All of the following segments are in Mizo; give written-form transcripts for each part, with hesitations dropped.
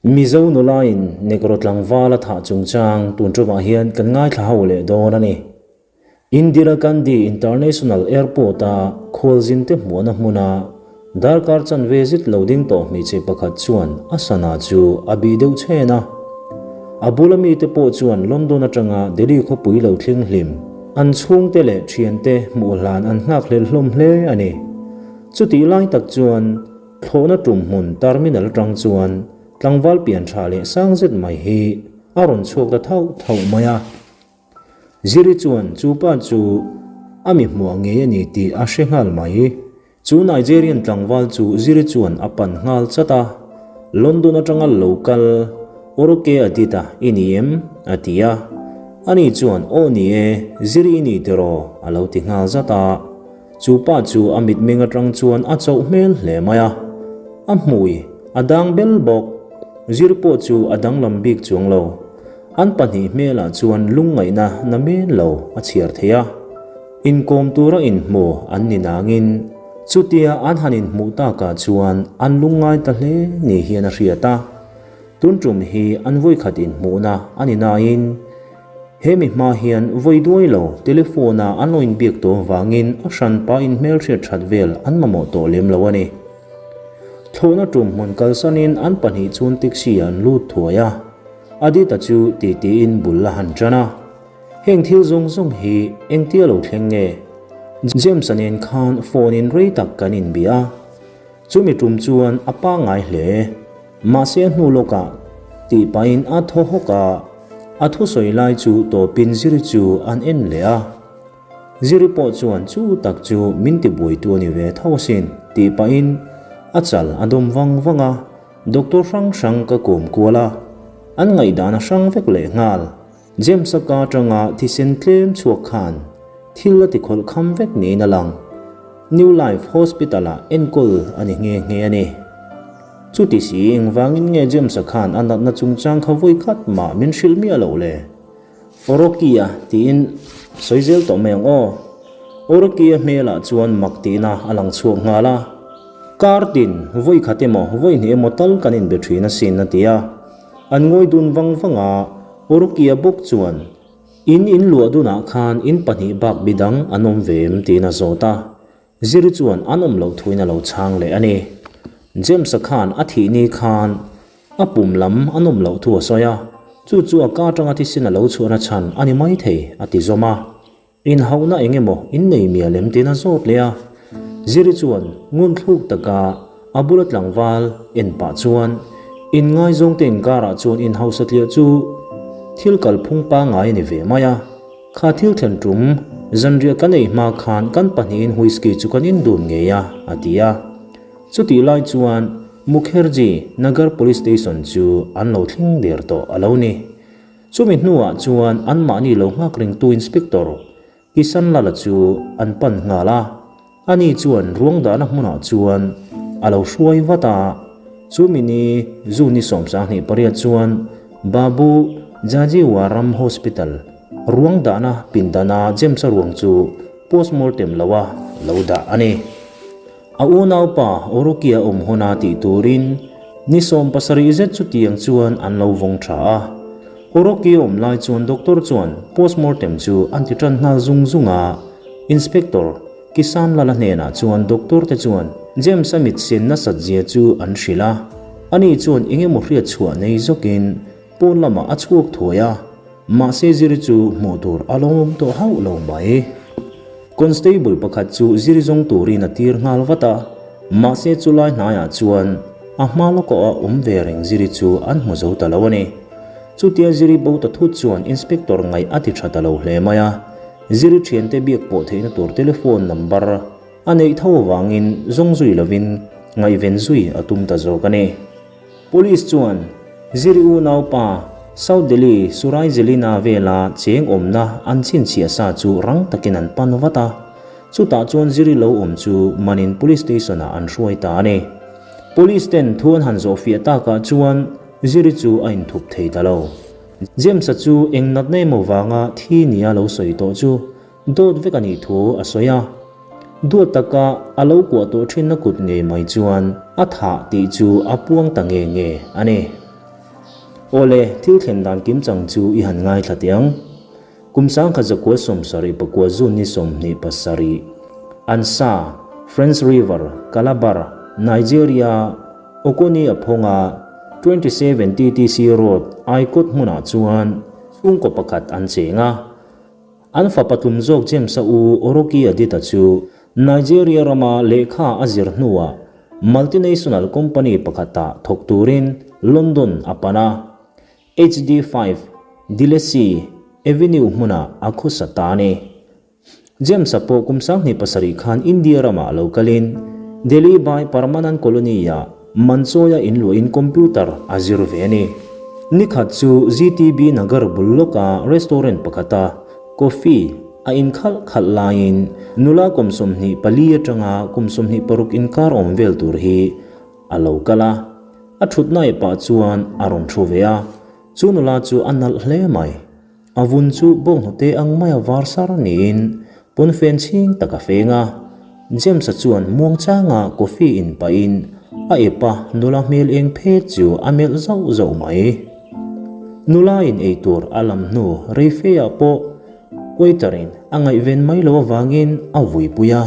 Mizo nulain Negro tlangval a thah chungchang tun ṭumah hian kan ngaithla ho leh dawn a ni. Indira Gandhi International Airport-a khualzinte hmuhna hmuna darkar chanve zet lo ding tawh hmeichhe pakhat chuan a sana chu a bih deuh chhen a. A bula mite pawh chuan London atanga Delhi khawpui lo thleng hlim an chhungte leh thiante hmuh hlan an nghakhlelh hlawm hle a ni. Chutih lai tak chuan Thlawhna tum hmun terminal atang chuan tlangval pian tha leh sang zet mai hi a rawn chhuak ta thauh thauh mai a. Ziri chuan chu pa chu a mi hmuah ngei a ni tih a hre nghal mai. Chu Nigerian tlangval chu Ziri chuan a pan nghal chat a, London atanga lo kal Oroke Adita i ni em? a ti a. Ani chuan Aw ni e, Ziri i ni tiraw? a lo ti nghal zat a. Chu pa chu a mitmeng atang chuan a chauh hmel hle mai a, a hmui a dang bel bawk. Zir pawh chu a danglam bik chuang lo. An pahnih hmelah chuan lungngaihna na men lo a chhiar thei a. Inkawm tura inhmu an ni nangin chutia an han inhmuh takah chuan an lungngai ta hle ni hian a hriat a. Tun tum hi an vawikhat inhmuhna a ni nain, He mi hma hian vawi duai lo telephone a an lo inbiak tawh vangin a hranpa in hmelhriat that vel an mamawh tawh lem lo a ni. Thlawhna tum hmun kalsanin an pahnih chuan taxi ah an lut thuai a, Adita chu titi in bul a han tan a. Heng thil zawng zawng hi engtia lo thleng nge? James-a nen khan phone in rei tak kan inbia a. Chumi tum chuan a pangngai hle. Mahse a hnu lawkah tih pahin a thaw hawk a, a thusawi lai chu tawpin Ziri chu an en leh a. Ziri pawh chuan chu tak chu min ti buaitu a ni ve tho asin tih pahin a chal a dawm vang vang a, doctor hrang hrang ka kawm kual a, an ngaihdan a hrang vek leh nghal. James-a ka atanga thisen tlem chhuak khan thil a ti khawlh kham vek niin a lang. New Life Hospital-ah enkawl a ni nghe nghe a ni. Chuti si, engvangin nge James-a khan a natna chungchang kha vawi khat mah min hrilh miah loh le? Orokia tiin sawi zel tawh mai ang aw. Orokia hmelah chuan mak tihna a lang chhuak nghal a. Kar tin, vawi khat emaw, vawi hnih emaw tal kan inbe thin asin a ti a. An ngawi dun vang vang a, Orokia bawk chuan, In in luah dunah khan in pahnih bak bi dang an awm ve em? tiin a zawt a. Ziri chuan an awm loh thuin a lo chhang leh a ni. James-a khan a thih ni khan a pum lam an awm loh thu a sawi a, chu chu a ka atanga thisen a lo chhuahna chhan a ni maithei a ti zawm a. Inhauhna eng emaw in nei mial em tiin a zawt leh a. Ziri chuan ngun thluk taka a bula tlangval en pah chuan inngaizawngte inkarah chuan inhausa tliah chu thil kalphung pangngai a ni ve mai a. Kha thil thlen tum zanriah kan ei hma khan kan pahnihin whisky chu kan indun ngei a, a ti a. Chutih lai chuan Mukherjee Nagar Police Station chu an lo thleng der tawh a lo ni. Chumi hnuah chuan anmahni lo nghak ringtu Inspector Kisan Lala chu an pan nghal a. Ani chuan ruang dahna hmunah chuan a lo hruai vat a, chumi ni June ni 28 chuan Babu Jajiwaram Hospital ruang dahna pindana James-a ruang chu postmortem loa lo dah a ni. A unaupa Orokia awm huna tih turin ni 70 zet chutiang chuan an lo vawng tha a. Orokia awm lai chuan doctor chuan postmortem chu an ti tan nghal zung zung a, Inspector Kisan Lala hnenah chuan doctor te chuan James-a mit sen nasat zia chu an hrilh a, ani chuan eng emaw hriat chhuah nei zawkin pawn lamah a chhuak thuai a, mahse Ziri chu hmuh tur a lo awm tawh hauh lo mai. Constable pakhat chu Ziri zawng turin a tir nghal vat a, mahse chulai hnaiah chuan a hma lawkah a awm ve reng Ziri chu an hmu zo ta lo a ni. Chutia Ziri bo ta thut chuan Inspector ngaih a ti tha ta lo hle mai a. Ziri thiante biak pawh theihna tur telephone number a neih tho avangin zawng zui lovin ngaihven zui a tum ta zawk a ni. Police chuan Ziri unaupa South Delhi Surai Zelina vela cheng awmna an chhinchhiah sa chu rang takin an pan vat a, chutah chuan Ziri lo awm chu manin police station ah an hruai ta a ni. Police ten thu an han zawhfiah takah chuan Ziri chu a inthup thei ta lo. James-a chu eng natna emaw vanga thi nia lo sawi tawh chu dawt vek a nih thu a sawi a. Duat taka a lo kuah tawh thinna kut ngei mai chuan a thah tih chu a puang ta nge nge a ni. Awle, thil thlen dan kimchang chu i han ngaithla teh ang. Kum 1979 June ni 27, Ansa, French River, Calabar, Nigeria, Okoni a phawnga 27 TTC Road, Aikawt hmunah chuan chhungkaw pakhat an cheng a. An fapa tlum zawk James-a u Oroki Adita chu Nigeria rama lehkha a zir hnuah multinational company pakhatah thawk turin London a pan a. HD 5, Dilesi Avenue hmunah a khawsa ta a ni. James-a pawh kum 27 khan India ramah lo kalin Delhi Bai Parmanand Colony-ah Manchawia inluahin computer a zir ve a ni. Nikhat chu GTB Nagar bul lawka restaurant pakhata coffee a inkhalh khalh laiin nula kum 24 atanga kum 26 inkar awm vel tur hi A lo kal a, a thutna eh pah chuan a rawn thu ve a, chu nula chu a nalh hle mai. A vun chu bawnghnute ang maia var sar niin pawnfen chhing tak a feng a. James-a chuan muangchanga coffee in pahin a ep a nula hmel eng phet chu a melh zauh zauh mai. Nula in eitur a lam hnu reifeah pawh waiter in a ngaihven mai lo avangin a vuipui a.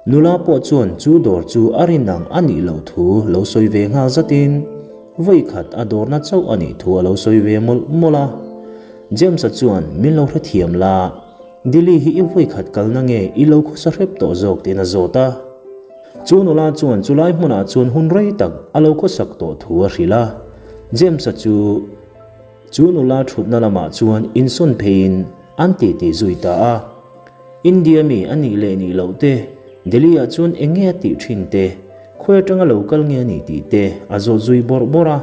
Nula pawh chuan chu dawr chu a rin ang a nih loh thu lo sawi ve nghal zatin vawi khat a dawrna chauh a nih thu a lo sawi ve mawlh mawlh a. James-a chuan min lo hrethiam la, Dilly hi i vawi khat kalna nge i lo khawsa hrep tawh zawk tiin a zawt a. Chu nula chuan chulai hmunah chuan hun rei tak a lo khawsak tawh thu a hrilh a. James-a chu chu nula thutna lamah chuan insawn pheiin an titi zui ta a. India mi a nih leh nih loh te, Delhi ah chuan eng nge a tih thin te, khawi atanga lo kal nge a nih tih te a zawt zui bawrh bawrh a.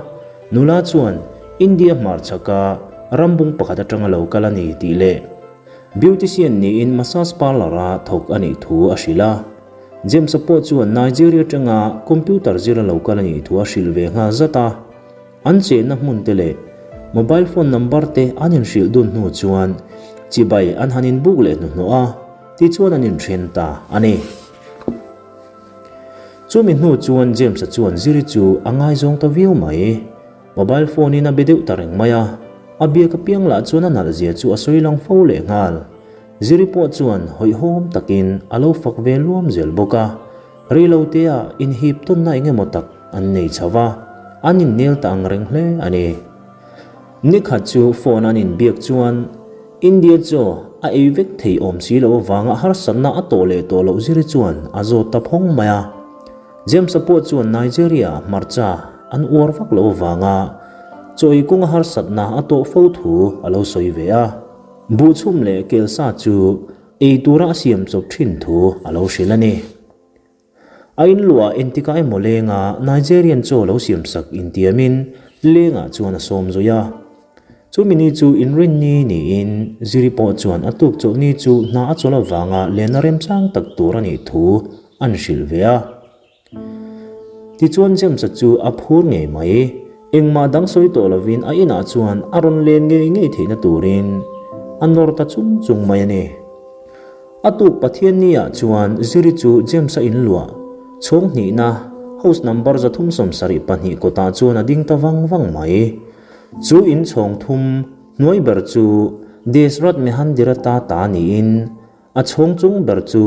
Nula chuan India hmarchhaka rambung pakhat atanga lo kal a ni tih leh beautician niin massage parlour a thawk a nih thu a hrilh a. James-a pawh chuan Nigeria atanga computer zira lo kal a nih thu a hrilh ve nghal zat a. An chenna hmun te leh mobile phone number te an inhrilh dun hnu chuan chibai an han inbuk leh hnuhnawh a, tichuan an inthen ta a ni. Chumi hnu chuan James-a chuan Ziri chu a ngaizawng ta viau mai. Mobile phone in a be deuh ta reng mai a, a biak apiang lah chuan a nalh zia chu a sawi lang fo leh nghal. Ziri pawh chuan hawihhawm takin a lo fak ve luam zel bawk a. Reilotea inhip tawnna eng emaw tak an nei chho va, an innel ta ang reng hle a ni. Nikhat chu phone an inbiak chuan India chaw a ei vek thei awm si loh avanga harsatna a tawh leh tawh loh ziri chuan a zawt ta phawng mai a. James-a pawh chuan Nigeria hmarcha an uar vak loh avanga chaw ei kawnga harsatna a tawh fo thu a lo sawi ve a. Buhchhum leh kelsa chu Ei tura a siam chawp thin thu a lo hrilh a ni. A inluah entikah emaw lenga Nigerian chaw lo siamsak intiamin lengah chuan a sawm zui a. Chumi ni chu inrinni niin Ziri pawh chuan a tuk chawlhni chu hna a chawlh avanga lenna remchang tak tur a nih thu an hrilh ve a. Tichuan James-a chu a phur ngei mai. Engmah dang sawi tawh lovin a inah chuan a rawn len ngei ngei theihna turin a nawr ta chung chung mai a ni. A tuk Pathianni-ah chuan Ziri chu James-a inluah chhawng hnihna house number 372 kawtah chuan a ding ta vang vang mai. Chu in chhawng thum hnuai ber chu Desrat Mehandirata ta niin A chhawng chung ber chu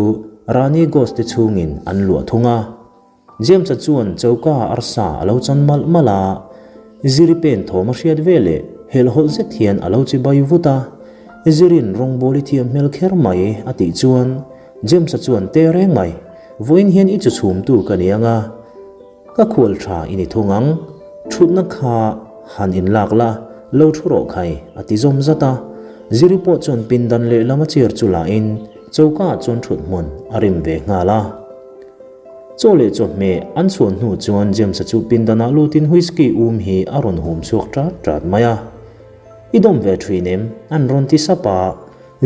Rani Ghost te chhungin an luah thung a. James-a chuan choka arsa a lo chan malh malh a, Ziri pen thawm a hriat ve leh helhhawlh zet hian a lo chi bai vut a. Zirin rawngbawl i thiam hmel kher mai a tih chuan James-a chuan te reng mai, Vawiin hian i chu chhumtu ka ni ang a. Ka khual tha i ni thung ang, thutna kha han inlak la, lo thu rawh khai, a ti zawm zat a. Ziri pawh chuan pindan lehlam a chair chu la in choka ah chuan thut hmun a rim ve nghal a. Chaw leh chawhmeh an chhuan hnu chuan James-a chu pindan ah lutin whisky um hi a rawn hum chhuak tat tat mai a. I dawm ve thin em? an rawn ti sap a.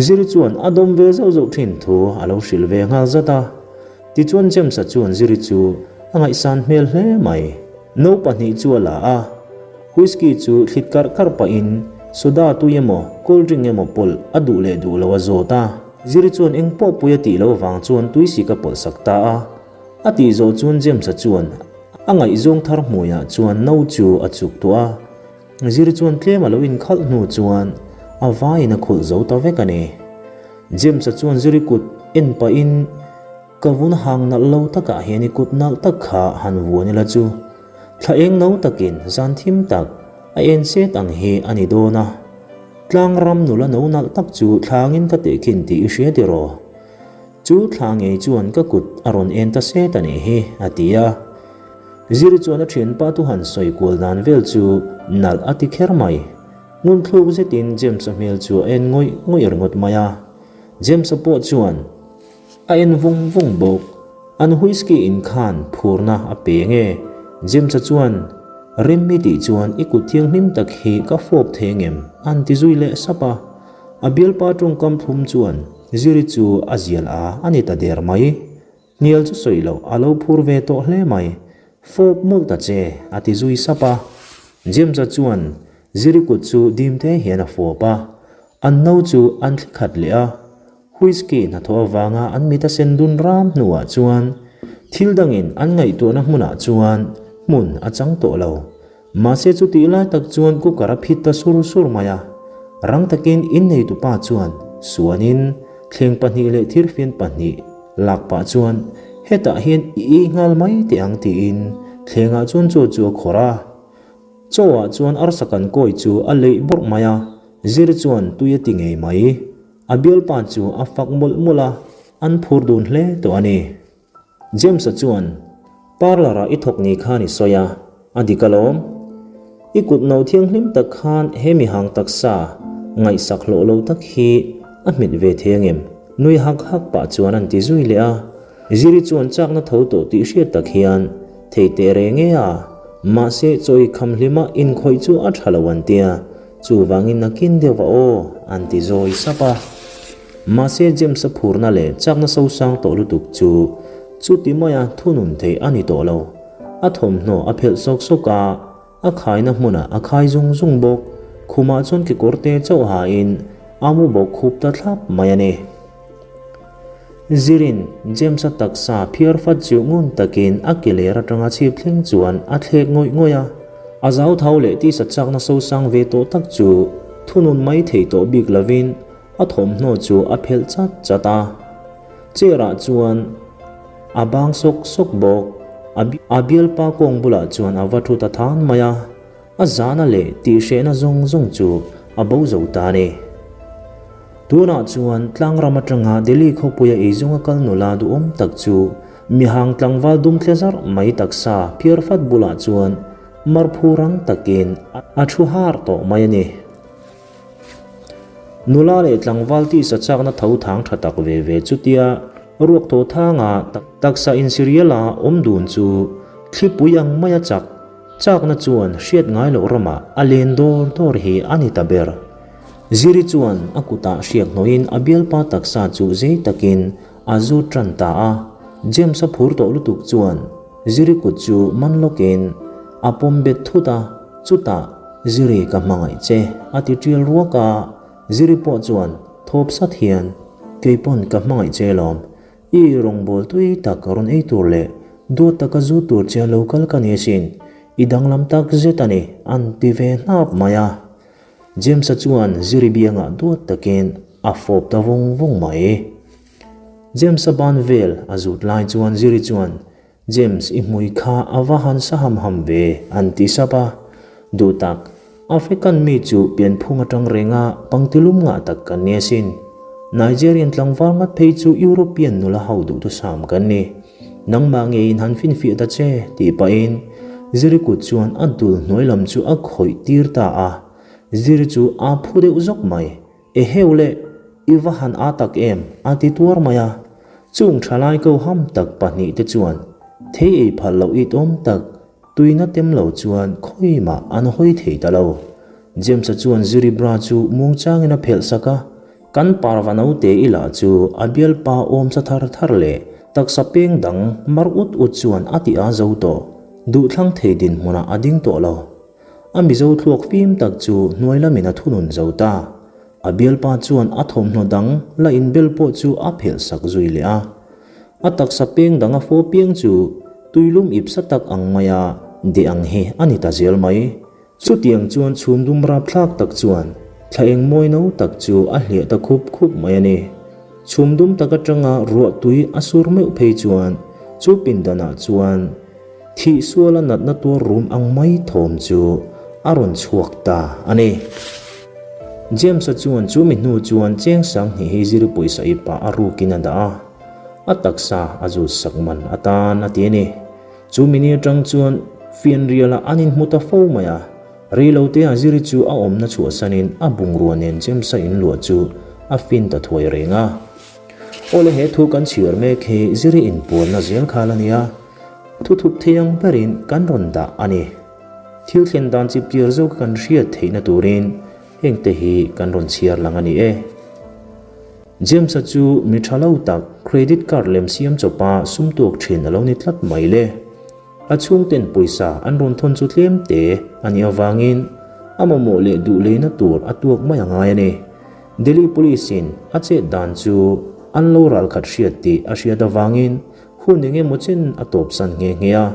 Ziri chuan a dawm ve zauh zauh thin thu a lo hrilh ve nghal zat a. Tichuan James-a chuan Ziri chu a ngaihsan hmel hle mai. No pahnih chu a la a, whisky chu thlit karh karh pahin soda tui emaw cold drink emaw pawlh a duh leh duh lo a zawt a. Ziri chuan eng pawh pui a tih loh avang chuan tui sik a pawlh sak ta a. A tih zawh chuan James-a chuan a ngaihzawng thar hmuiah chuan no chu a chuk tuah a. Ziri chuan tlem a lo inkhalh hnu chuan a vaiin a khulh zo ta vek a ni. James-a chuan Ziri kut en pahin, Ka vun hang nalh lo takah hian i kut nalh tak kha han vuan ila chu thla eng no takin zan thim tak a en set ang hi a ni dawn a. Tlang ram nula no nalh tak chu thlangin ka tehkhin tih i hria tiraw? Chu thla ngei chuan ka kut a rawn en ta set a nih hi, a ti a. Ziri chuan a thianpa thu han sawi kual dan vel chu nalh a ti kher mai. Ngunthluk zetin James-a hmel chu a en ngawih ngawih ringawt mai a. James-a pawh chuan a en vung vung bawk. An whisky in khan phurna a pe nge? James-a chuan, Rem i tih chuan i kut thianghlim tak hi ka fawp thei ngem? A'n ti zui leh sap a. A bialpa tawngkam thlum chuan Ziri chu a zial a a ni ta der mai. Hnial chu sawi loh a lo phur ve tawh hle mai. Fawp mawlh ta che, a ti zui sap a. James-a chuan Ziri kut chu dim te hian a fawp a. An no chu an thli khat leh a. Whisky hnathawh avanga an mit a sen dun ram hnuah chuan thil dangin an ngaihtuahna hmunah chuan hmun a chang tawh lo. Mahse chutih lai tak chuan cooker a phit ta sur sur mai a, rang takin inneitupa chuan suanin thleng pahnih leh thirfian pahnih lak pah chuan hetah hian i ei nghal mai teh ang tiin thlengah chuan chaw chu a khawrh a. Chaw ah chuan arsa kan kawi chu a leih bawrh mai a, Zir chuan tui a ti ngei mai. A bialpa chu a fak mawlh mawlh a, an phur dun hle tawh a ni. James-a chuan, Parlour-ah i thawk ni khan i sawi a, a dik alawm. I kut no thianghlim tak khan he mihang taksa ngaihsak hlawh lo tak hi a hmet ve thei angem? Nui hak hak pah chuan an ti zui leh a. Ziri chuan chakna tho tawh tih hriat tak hian thei teh reng e a, mahse chawi kham hlima inkhawih chu a tha lo an tia, chuvangin nakin deuh va aw, an ti zawi sap a. Mahse James-a phurna leh chakna sosang tawh lutuk chu chuti maia thunun theih a ni tawh lo. A thawmhnaw a phelh sawk sawk a, a khaina hmunah a khai zung zung bawk. Khumah chuan kekawr te chauh hain a mu bawk khup ta thlap mai a ni. Zirin James-a taksa phiar fat chu ngun takin a ke ler atanga chhip thleng chuan a thlek ngawih ngawih a. A zauthau leh tisa chakna sosang ve tawh tak chu thunun mai thei tawh bik lovin A thawmhnaw chu a phelh chat chat a, chair ah chuan a bang sawk sawk bawk. A bialpa kawng bulah chuan a va thu ta than mai a, a zahna leh tihhrehna zawng zawng chu a bo zo ta a ni. Tunah chuan tlangram atanga Delhi khawpuia eizawnga kal nula duhawm tak chu mihang tlangval dum tle zarh mai taksa phiar fat bulah chuan marphu rang takin a thu har tawh mai a ni. Nula leh tlangval tisa chakna tho thang tha tak ve ve chutia ruak thaw thanga taksa insiriala awm dun chu thlipui ang maia chak chakna chuan hriat ngai loh ramah a len dawr dawr hi a ni ta ber. Ziri chuan a kutah hriak hnawhin a bialpa taksa chu zei takin a zut tan ta a, James-a phur tawh lutuk chuan Ziri kut chu man lawkin a pawm bet thut a, chutah Ziri ka hmangaih che a ti tial ruak a, Ziri pawh chuan thawp sat hian kei pawn ka hmangaih che lawm, i rawngbâwl tui tak rawn ei tur leh duat taka zu tur che lo kal ka ni asin, i danglam tak zet a ni an ti ve hnap mai a. James-a chuan Ziri biangah duat takin a fawp ta vung vung mai. James-a ban vel a zut lai chuan Ziri chuan James, i hmui kha a va han sa ham ham ve, an ti sap a. Duh tak, African mi chu pianphung atang renga pangtilum ngah tak kan ni asin. Nigerian tlangval ngat phei chu European nula ho duhthusam kan ni. Nangmah ngeiin han finfiah ta che, tih pahin Ziri kut chuan a dul hnuai lam chu a khawih tir ta a. Ziri chu a phu deuh zawk mai. Eheu le, i va han a tak em? a ti tuar mai a. Chung thalai ko ham tak pahnihte chuan thei ei phal loh it awm tak tuina tem lo chuan khawimah an hawi thei ta lo. James-a chuan Ziri bra chu muangchangin a phelh sak a, kan parva naute i lah chu a bialpa awm sa thar thar leh taksa peng dang mar ut ut chuan a ti a zo tawh. Duhthlang thei dinhmunah a ding tawh lo. A Mizo thluak fim tak chu hnuai lamin a thunun zo ta. A bialpa chuan a thawmhnaw dang la inbel pawh chu a phelh sak zui leh a. A taksa peng dang a faw piang chu tuilum ip sa tak ang maia deh ang hi a ni ta zel mai. Chutiang chuan chhum dum rapthlak tak chuan thla eng mawi no tak chu a hliah ta khup khup mai a ni. Chhum dum tak atanga ruah tui a sur meuh phei chuan chu pindanah chuan thih suala natna tuar rum ang mai thawm chu a rawn chhuak ta a ni. James-a chuan chu mi hnu chuan cheng sanghnih hi zir pawisa i pah a rukin a dah a, a taksa a zut sak man atan a ti a ni. Chu mi ni atang chuan fianrialah an inhmu ta fo mai a. Reilote a ziri chu a awmna chhuahsanin a bungrua nen James-a inluah chu a fin ta thuai reng a. Awle he thu kan chhiar mek hi ziri inpuanna zel khal a nia, thu thup thei ang berin kan rawn dah a ni. Thil thlen dan chip tir zawk kan hriat theihna turin hengte hi kan rawn chhiar lang a ni e. James-a chu mi tha lo tak credit card lem siam chawpa sum tuak thin a lo ni tlat mai le. A chhungten pawisa an rawn thawn chu tlem te a nih avangin a mamawh leh duh leina tur a tuak mai a ngai a ni. Delhi Police in a chet dan chu an lo ralkhat hriat tih a hriat avangin hun eng emaw chen a tawpsan nghe nghe a,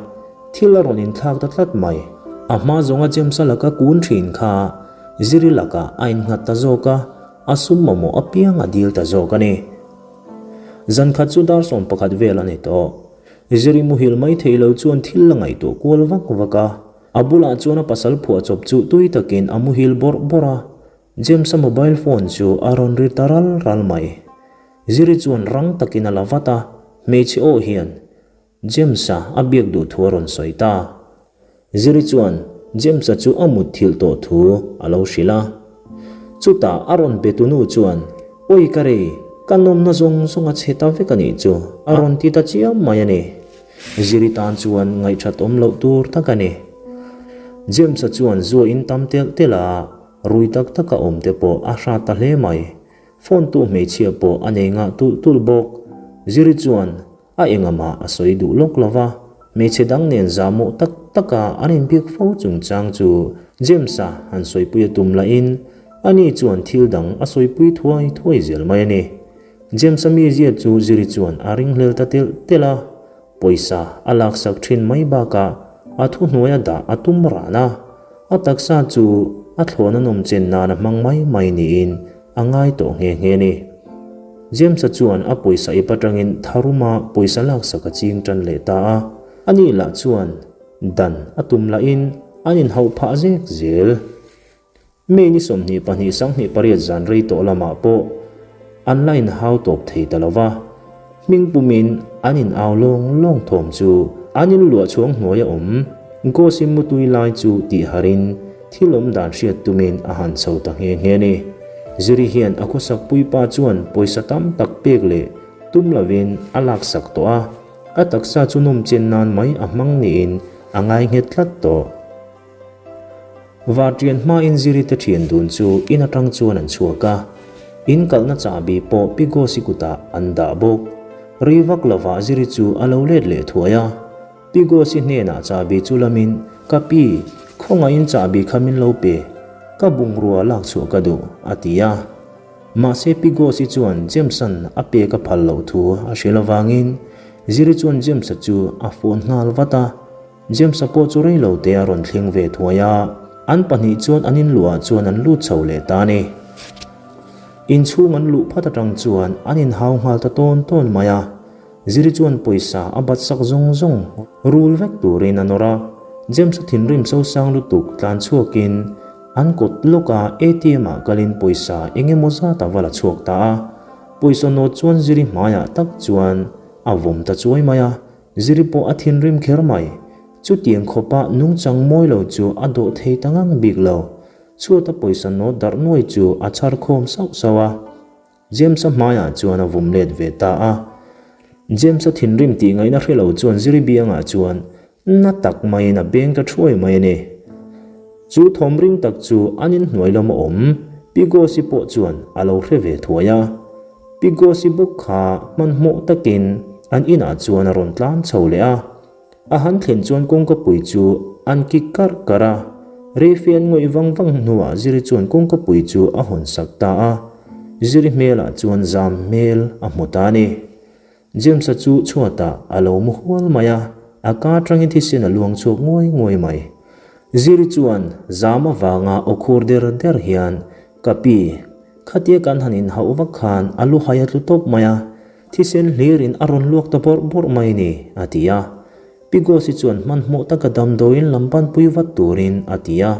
thil a rawn inthlak ta tlat mai. A hma zawnga James-a laka kun thin kha Ziri lakah a innghat ta zawk a, a sum mamawh apiang a dil ta zawk a ni. Zankhat chu dar 11 vel a ni tawh. Ziri muhil mai thei lo chuan thil la ngaihtuah kual vak vak a, a bulah chuan a pasal phuahchawp chu tui takin a muhil bawrh bawrh a, James-a mobile phone chu a rawn ri ta ral ral mai. Ziri chuan rang takin a la vat a, hmeichhe aw hian James-a a biak duh thu a rawn sawi ta. Ziri chuan James-a chu a mut thilh tawh thu a lo hrilh a. Chutah a rawn be tunu chuan, Awi ka rei, ka nawmna zawng zawng a chhe ta vek a nih chu, a rawn ti ta chiam mai a ni. Ziri tan chuan ngaihthat awm loh tur tak a ni. James-a chuan zua in tam telh telh a, rui tak taka awm te pawh a hrat ta hle mai. Phone tu hmeichhia pawh a nei ngah tulh tulh bawk. Ziri chuan A engamah a sawi duh lawk lo va, hmeichhe dang nen zahmawh tak taka an inbiak fo chungchang chu James-a han sawipui a tum lahin ani chuan thil dang a sawipui thuai thuai zel mai a ni. James-a mizia chu Ziri chuan a ringhlel ta telh telh a, pawisa a laksak thin mai bakah a thuhnuaia dah a tum ran a, a taksa chu a thlawhna nawmchen nan a hmang mai mai niin a ngai tawh nghe nghe a ni. James-a chuan a pawisa ip atangin tharuma pawisa laksak a ching tan leh ta a, ani lah chuan dan a tum lahin an inhauh phah zek zel. May ni 22 28 zan rei tawh lamah pawh an la inhau tawp thei ta lo va, hming pumin an in au lawng lawng thawm chu an in luah chhuang hnuai a awm. Ghost-i mutui lai chu tih harin thil awm dan hriat tumin a han chho ta nghe nghe a ni. Ziri hian a khawsak puipa chuan pawisa tam tak pek leh tum lovin a laksak tawh a, a taksa chu nawm chen nan mai a hmang niin a ngai nghet tlat tawh. Varṭian hmain Ziri te ṭhian dun chu in aṭang chuan an chhuak a, in kalhna chahbi pawh Pi Gosi kutah an dah bawk. Rei vak lovah Ziri chu a lo let leh thuai a, Pi Gosi hnenah chahbi chu lamin, Ka pi, khawngaihin chahbi kha min lo pe, ka bungrua lak chhuah ka duh, a ti a. Mahse Pi Gosi chuan James-a'n a pek a phal loh thu a hrilh avangin Ziri chuan James-a chu a phone nghal vat a. James-a pawh chu rei lo te a rawn thleng ve thuai a, an pahnih chuan an inluah chuan an lut chho leh ta a ni. Inchhung an luh phat atang chuan an inhau nghal ta tawn tawn mai a, Ziri chuan pawisa a bat sak zawng zawng rul vek turin a nawr a, James-a thinrim sosang lutuk tlan chhuakin an kawt lawka ATM ah kalin pawisa eng emaw zat a va la chhuak ta a, pawisa nawt chuan Ziri hmaiah tak chuan a vawm ta chuai mai a. Ziri pawh a thinrim kher mai. Chutiang khawpa nungchang mawi lo chu a dawh thei ta ngang bik lo. Chhuata pawisa nawt darh nuai chu a chhar khawm sauh sauh a. James-a hmaiah chuan a vum let ve ta a. James-a thinrim tih ngaihna hre lo chuan Ziri biangah chuan na tak maiin a beng ta thuai mai a ni. Chu thawm ring tak chu an inhnuai lama awm Pigosi pawh chuan a lo hre ve thuai a. Pigosi bawk kha hmanhmawh takin an inah chuan a rawn tlan chho leh a. A han thlen chuan kawngkapui chu an kik karh karh a. Reife an ngawih vang vang hnuah Ziri chuan kawngkapui chu a hawn sak ta a. Ziri hmelah chuan zam hmel a hmu ta a ni. James-a chu chhuatah a lo mu hual mai a, a ka atangin thisen a luang chhuak nguai nguai mai. Ziri chuan zam avanga aw khur der der hian, Ka pi, khatia kan han inhauh vak khan a luhai a tlu tawp mai a, thisen hlirin a rawn luak ta bawrh bawrh mai ni, a ti a. Pi Gosi chuan hmanhmawh taka damdawiin lam panpui vat turin a ti a,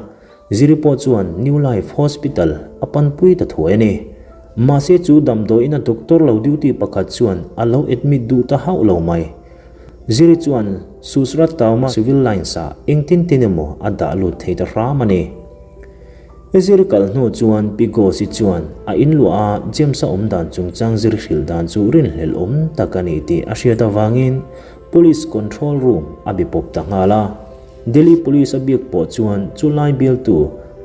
Ziri pawh chuan New Life Hospital a panpui ta thuai a ni. Mahse chu damdawiina doctor lo duty pakhat chuan a lo admit duh ta hauh lo mai. Ziri chuan Susrat Tauma Civil Lines ah engtin tin emaw a dah lut thei ta hram a ni. Ziri kal hnu chuan Pi Gosi chuan a inluah a James-a awm dan chungchang zir hrilh dan chu rinhlelh awm tak a ni tih a hriat avangin Police control room a be pawp ta nghal a. Delhi Police a biak pawh chuan chu lai bialtu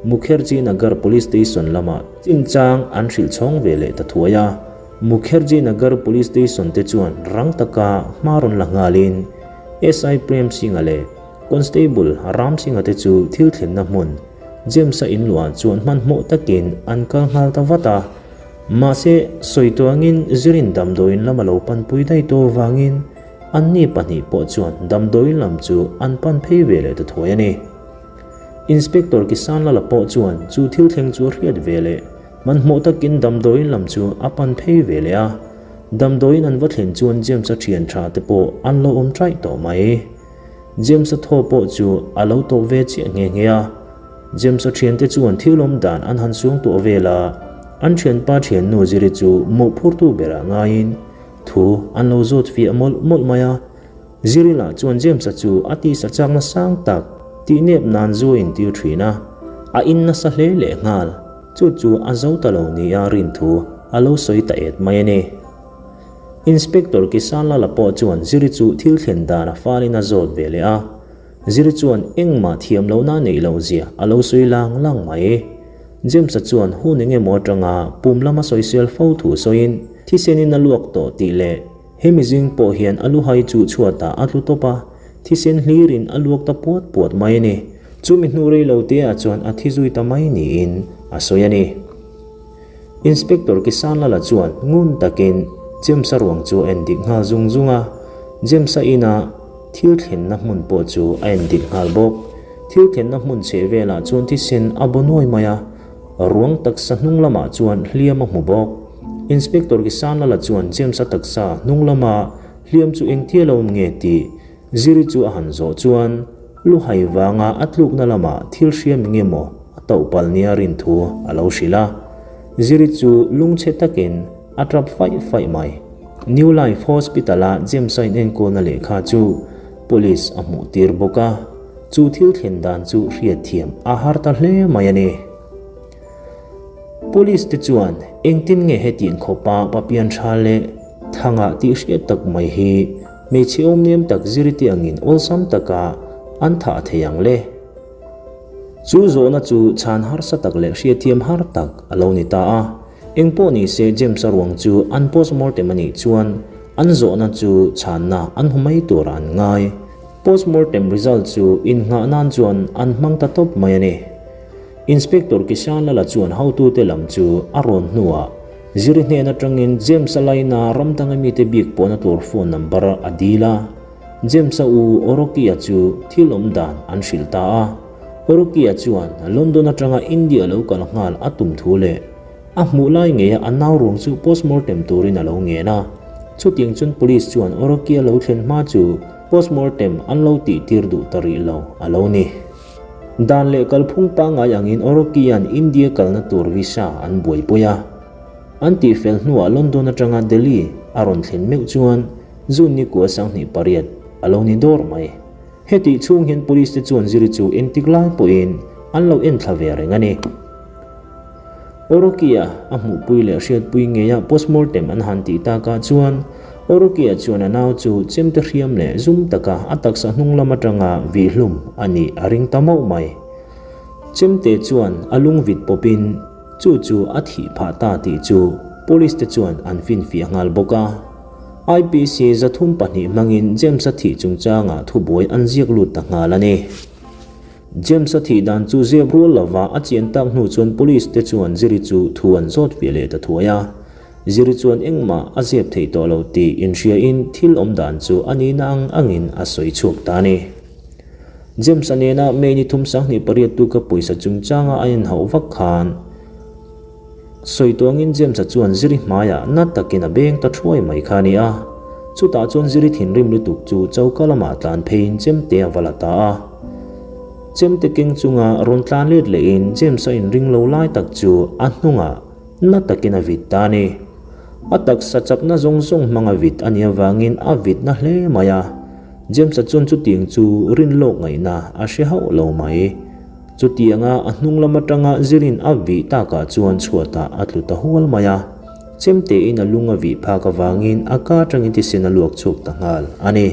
Mukherjee Nagar Police Station lamah chinchang an hrilh chhawng ve leh ta thuai a. Mukherjee Nagar Police Station te chuan rang taka hma rawn la nghalin SI Prem Singh-a leh Constable Ram Singh-a te chu thil thlenna hmun James-a inluah chuan hmanhmawh takin an kal nghal ta vat a. Mahse, sawi tuangin Zirin damdawiin lam a lo panpui daih tawh avangin anni pahnih pawh chuan damdawiin lam chu an pan phei ve leh ta thuai a ni. Inspector Kisanlala pawh chuan chu thil thleng chu a hriat ve leh hmanhmawh takin damdawiin lam chu a pan phei ve leh a. Damdawiin an va thlen chuan James-a thian tha te pawh an lo awm ṭaih tawh mai. James-a thaw pawh chu a lo tawp ve chiah nghe nghe a. James-a thiante chuan thil awm dan an han suang tuah vel a, an thianpa thiannu Ziri chu mawhphurtu berah ngaiin thu an lo zawt fiah mawlh mawlh mai a. Ziri lah chuan James-a chu a tisa chakna sang tak tih nep nan zu a intir thin a, a in nasa hle leh nghal. Chu chu a zo ta lo nia rin thu a lo sawi ta et mai a ni. Inspector Kisanlala pawh chuan Ziri chu thil thlen dan a falin a zawt ve leh a. Ziri chuan engmah thiam lohna neih loh zia a lo sawi lang lang mai. James-a chuan hun eng emaw atanga pum lama sawisel fo thu sawiin thisenin a luak tawh tih leh hemi zing pawh hian a luhai chu chhuatah a tlu tawp a, thisen hlirin a luak ta puat puat mai a ni. Chumi hnu rei lo teah chuan a thi zui ta mai niin a sawi a ni. Inspector Kisanlala chuan ngun takin James-a ruang chu a en dik nghal zung zung a, James-a ina thil thlenna hmun pawh chu a en dik nghal bawk. Thil thlenna hmun chheh velah chuan thisen a baw nuai mai a, ruang taksa hnung lamah chuan hliam a hmu bawk. Inspector Kisanlala chuan James-a taksa hnung lama hliam chu engtia lo awm nge tih Ziri chu a han zawh chuan luhai vanga a tlukna lamah thil hriam eng emaw a tauh palh nia rin thu a lo hrilh a. Ziri chu lungchhe takin a tap faih faih mai. New Life Hospital-a James-a inenkawlna lehkha chu Police a hmuh tir bawk a, chu thil thlen dan chu hriatthiam a har ta hle mai a ni. Police te chuan engtin nge hetiang khawpa papian tha leh thangah tih hriat tak mai hi Hmeichhe awmnem tak ziriti angin awlsam taka an thah thei ang le? Chu zawhna chu chhan harsa tak leh hriatthiam har tak a lo ni ta a. Engpawh ni se James-a ruang chu an postmortem a nih chuan an zawhna chu chhanna an hmu mai turah an ngai. Postmortem result chu innghah nan chuan an hmang ta tawp mai a ni. Inspector Kishan Lala chuan hotute lam chu a rawn hnuah Ziri hnen atangin James-a laina ram danga mite bik pawhna tur phone number a dil a. James-a u Orokia chu thil awm dan an hrilh ta a. Orokia chuan London atanga India lo kal nghal a tum thu leh a hmuh lai ngeia a nau ruang chu postmortem turin a lo ngen a. Chutiang chuan police chuan Orokia lo thlen hma chu postmortem an lo tih tir duh ta rih lo a lo ni. Dan leh kalphung pangngai angin Orokia'n India kalna tur visa an buaipui a. An tihfel hnuah London atanga Delhi a rawn thlen meuh chuan June ni kua 28 a lo ni dawr mai. Hetih chhung hian police te chuan Ziri chu engtik lai pawhin an lo enthla ve reng a ni. Orokia a hmuhpui leh hriatpui ngeia postmortem an han tih takah chuan Orokia chuan a nau chu chemte hriam leh zum taka a taksa hnung lam atanga vihhlum a nih a ring ta mauh mai. Chemte chuan a lung vit pawpin chu chu a thih phah ta tih chu police te chuan an finfiah nghal bawk a. IPC 302 hmangin James-a thih chungchangah thubuai an ziak lut ta nghal a ni. James-a thih dan chu zep rual lova a chian tak hnu chuan police te chuan Ziri chu thu an zawt ve leh ta thuai a. Ziri chuan engmah a zep theih tawh lo tih inhriain thil awm dan chu a nihna ang angin a sawi chhuak ta a ni. James-a nena May ni thum 28 tuka pawisa chungchanga an inhauh vak khan sawi tuangin James-a chuan Ziri hmaiah na takin a beng ta thuai mai kha a ni a. Chutah chuan Ziri thinrim lutuk chu choka lamah tlan pheiin chemte a va la ta a. Chemte keng chunga rawn tlan let lehin James-a inring lo lai tak chu a hnungah na takin a vit ta a ni. A taksa chakna zawng zawng hmang a vit a nih avangin a vit na hle mai a. James-a chuan chutiang chu rin lawk ngaihna a hre hauh lo mai. Chutianga a hnung lam atanga zirin a vih takah chuan chhuatah a tlu ta hual mai a. Chemtein a lung a vih phak avangin a ka atangin thisen a luak chhuak ta nghal a ni.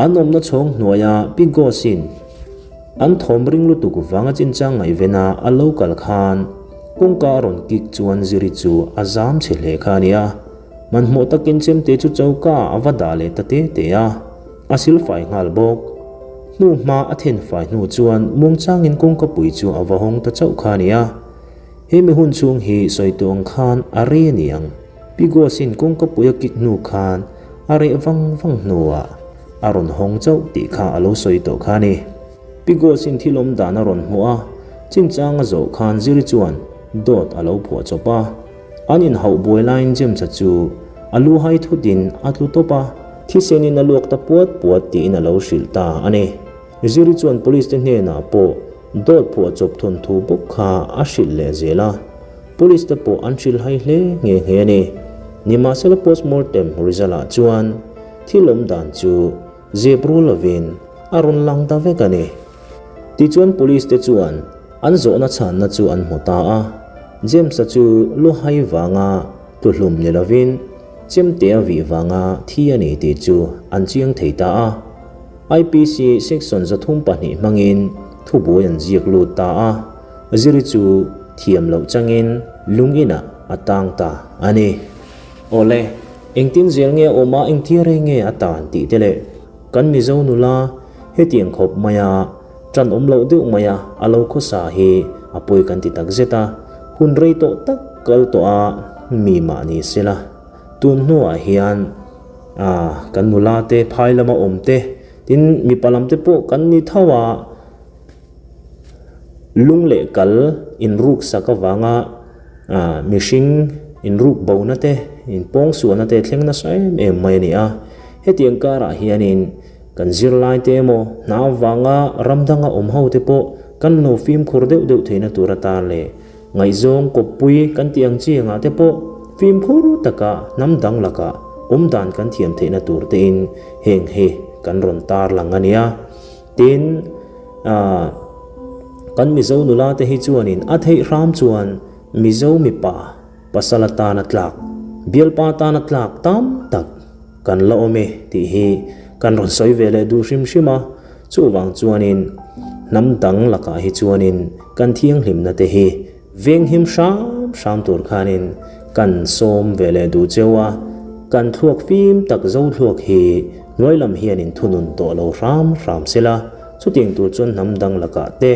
An awmna chhawng hnuaia Pi Gos-in an thawm ring lutuk vanga chinchang ngaihvena a lo kal khan kawngka a rawn kik chuan Ziri chu a zam chhe hle kha a ni a. Hmanhmawh takin chemte chu choka a va dah leh ta te te a, a silfai nghal bawk. Hnu hma a then fai hnu chuan muangchangin kawngkapui chu a va hawng ta chauh kha a ni a. He mi hun chhung hi sawi tawh ang khan a rei a ni ang. Pi Gosin kawngkapui a kik hnu khan a reh vang vang hnuah a rawn hawng chauh tih kha a lo sawi tawh kha a ni. Pi Gosin thil awm dan a rawn hmuh a, chinchang a zawh khan Ziri chuan dawt a lo phuah chawp a. An inhauh buai laiin James-a chu a lu hai thutin a tlu tawp a, thisenin a luak ta puat puat tiin a lo hrilh ta a ni. Ziri chuan police te hnenah pawh dawt phuah chawp thawnthu bawk kha a hrilh leh zel a, police te pawh an hrilh hai hle nghe nghe a ni. Nimahsela postmortem result ah chuan thil awm dan chu zep rul lovin a rawn lang ta vek a ni. Tichuan police te chuan an zawhna chhanna chu an hmu ta a, James-a chu lu hai vanga tluhlum ni lovin chemte a vih vanga thi a ni tih chu an chiang thei ta a. IPC section 32 hmangin thubuai an ziak lut ta a, Ziri chu thiam loh changin lung inah a tang ta a ni. Awle, engtin zel nge a awm a, engtia rei nge a tan tih te leh kan Mizo nula hetiang khawp maia tan awm loh deuh maia a lo khawsa hi a pawi kan ti tak zet a, hun rei tawh tak kal tawh a mi mah ni sela tun hnuah hian Ah, kan nula te, phai lama awm te, tin mipa lam te pawh kan ni tho a, lung leh kal inruk sak avanga ah mihring inruk bona te, inpawng suahna te thleng nasa em em mai a ni a. Hetiang karah hianin kan zirlai te emaw hna avanga ram danga awm ho te pawh kan lo fimkhur deuh deuh theihna tur atan leh Ngaihzawng kawppui kan tih ang chi angah te pawh fimkhur taka hnam dang lakah awm dan kan thiam theihna tur tein heng hi kan rawn tar lang a nia. Tin, ah, kan Mizo nula te hi chuanin a theih hram chuan Mizo mipa pasal atana tlak, bialpa atana tlak tam tak kan la awm e tih hi kan rawn sawi ve leh duh hrim hrim a. Chuvang chuanin hnam dang lakah hi chuanin kan thianghlimna te hi venghim hram hram tur khanin kan sawm ve leh duh cheu a, kan thluak fim tak zo thluak hi hnuai lam hianin thunun tawh lo hram hram sela, chutiang tur chuan hnam dang lakah te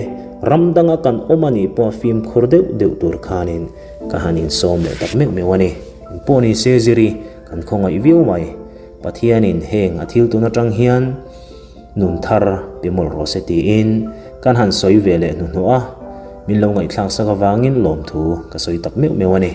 ram danga kan awm a nih pawh fimkhur deuh deuh tur khanin ka han insawm leh tak meuh meuh a ni. Engpawh ni se ziri kan khawngaih viau mai. Pathianin heng a thil tun atang hian nun thar pe mawlh rawh se tiin kan han sawi ve leh hnuhnawh a, min lo ngaihthlak sak avangin lawmthu ka sawi tak meuh meuh a ni.